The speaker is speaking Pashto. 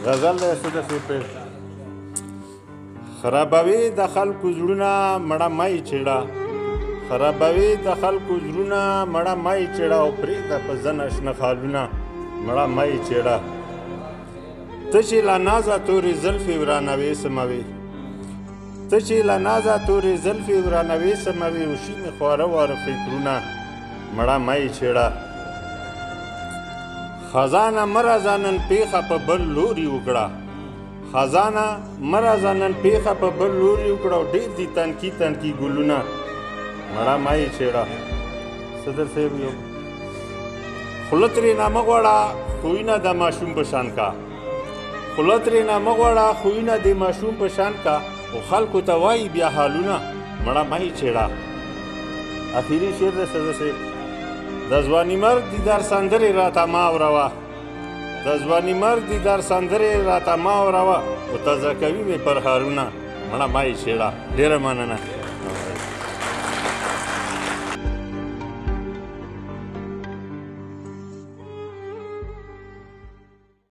غزل دی صدر صاحب. خرابوي د خلکو زړونه مړه مه یې چېړه، خرابوي د خلکو زړونه مړه مه یې چېړه، او پرېږده په زنه شنه خالونه مړه مه یې چېړه. ته چې له نازه تورې زلفې ورانوې سموې، ته چې له نازه تورې زلفې ورانوې سموې، وشي مې خواره واره فکرونه مړه مه یې چېړه. خزانه مه راځه نن پېښه په بل لوري وکړه، خزانه مه راځه نن پېښه په بل لوري وکړه، او ډېر دي تنکي تنکي ګلونه مړه مه یې چېړه. صدر صاحب یو خوله ترېنه مه غواړه خویونه د ماشوم په شان کا، خوله ترېنه مه غواړه خویونه د ماشوم په شان کا، او خلکو ته وایي بیا حالونه مړه مه یې چېړه. اخري شعر دی صدر صاحب. د ځوانیمرګ دیدار سندرې راته مه اوروه، د ځوانیمرګ دیدار سندرې راته مه اوروه، او تازه کوي مې پرهارونه مړه مه یې چېړه. ډېره مننه.